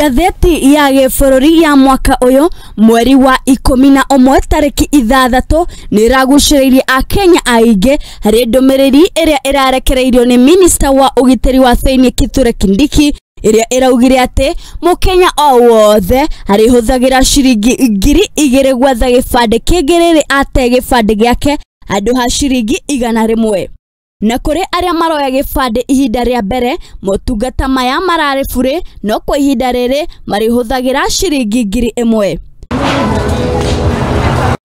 Ngathĩti ya gĩbũrũri ya mwaka ũyũ mweri wa 11 tarĩki 6 nĩ ĩragucĩrĩirie akenya aingĩ harĩ ndũmĩrĩri ĩrĩa ĩrarekereirio nĩ minista wa ũgitĩri wa thĩinĩ Kithure Kindiki ĩrĩa ĩraugire atĩ mũkenya o wothe arĩhũthagĩra ciringi 2000 gwetha gĩbandĩ kĩngĩ rĩrĩ ate gĩbandĩ gĩake handũ ha ciringi 100. Na kũrĩ arĩa maroya gĩbandĩ ihinda rĩa mbere motungata maya mararĩ bure no kwa ihinda rĩrĩ marĩhũthagĩra ciringi 1000.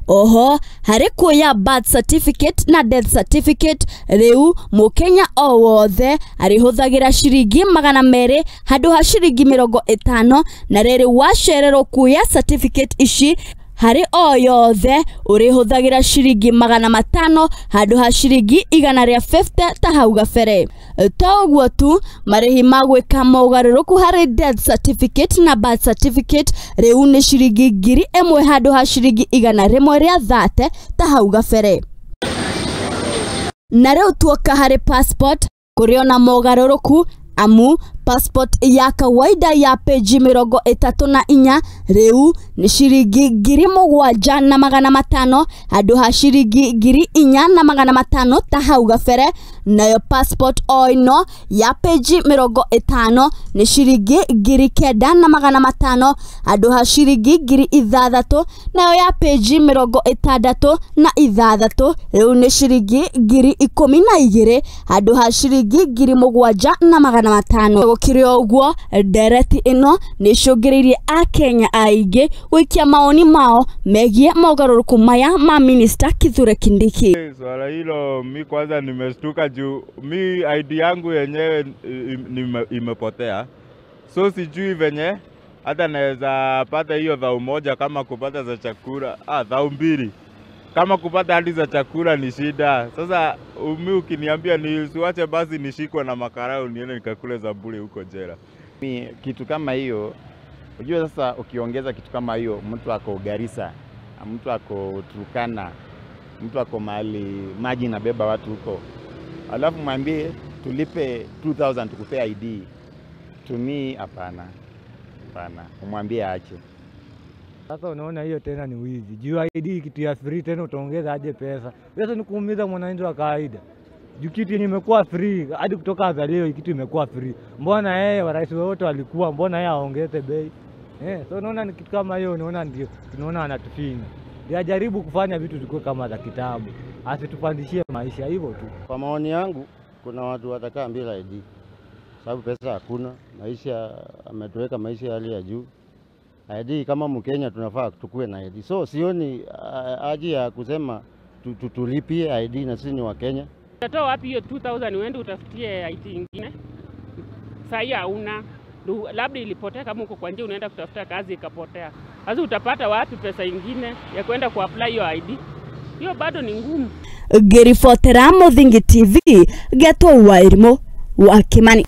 Oho harĩ kuoya birth certificate na death certificate rĩu mũkenya o wothe arĩhũthagĩra ciringi 200 handũ ha ciringi 50 na rĩrĩ wacererwo kuoya certificate ici harĩ o yothe ũrĩhũthagĩra ciringi 500 handũ ha ciringi 150 ta hau gabere. To ũguo tu marĩhi ma gwĩka mogarũrũku harĩ death certificate na birth certificate rĩu nĩ ciringi 1000 handũ ha ciringi 130 ta hau gabere. Na rĩu tuoka harĩ passport kũrĩ ona mogarũrũku amu passport ya kawaida ya peji 34 rĩu nĩ ciringi 7500 handũ ha ciringi 4500 ta hau gabere. Nayo passport o ĩno ya peji 50 nĩ ciringi 9500 handũ ha ciringi 6000. Nayo ya peji 66 rĩu nĩ ciringi 12000 handũ ha ciringi 7500. Gũkĩrĩ ũguo ndereti ĩno nĩ ĩcũngĩrĩirie akenya aingĩ gũikia maoni mao megiĩ mogarũrũku maya ma minista Kithure Kindiki. Swala hilo mi kwanza nimeshtuka juu mi ID yangu yenyewe imepotea, so sijui venye hata naweza pata hiyo dhau moja kama kupata za chakula, dhau mbili kama kupata hadi za chakula ni shida. Sasa mi ukiniambia nisiwache basi nishikwe na makarau niende nikakule za bure huko jela. Mi kitu kama hiyo, unajua sasa ukiongeza kitu kama hiyo, mtu ako Garissa, mtu ako Turkana, mtu ako mahali maji inabeba watu huko, alafu mwambie tulipe 2000 tukupea ID. To me hapana. Hapana, umwambie aache. Sasa unaona hiyo tena ni wizi. Juu ID kitu ya free tena utaongeza aje pesa? Sasa ni kuumiza mwananchi wa kawaida. Juu kitu yenye imekuwa free hadi kutoka azaleo kitu imekuwa free. Mbona yeye rais wote walikuwa, mbona yeye aongeze bei? So unaona ni kitu kama hiyo, unaona ndio tunaona anatufinya. Yajaribu kufanya vitu zikuwe kama za kitabu. Asitupandishie maisha hivyo tu. Kwa maoni yangu kuna watu watakaa bila ID. Sababu pesa hakuna, maisha ametuweka maisha hali ya juu. ID kama Mkenya tunafaa tukue na ID. So sioni haja ya kusema tulipie ID na sisi ni wa Kenya. Utatoa wapi hiyo 2000 uende utafutie ID nyingine? Sasa hauna. Labda ilipotea kama uko kwa njia unaenda kutafuta kazi ikapotea. Sasa utapata wapi pesa nyingine ya kwenda kuapply hiyo ID? Hiyo bado ni ngumu. Ngĩribotera Mũthingi TV, Getwo Wairimu wa Kimani.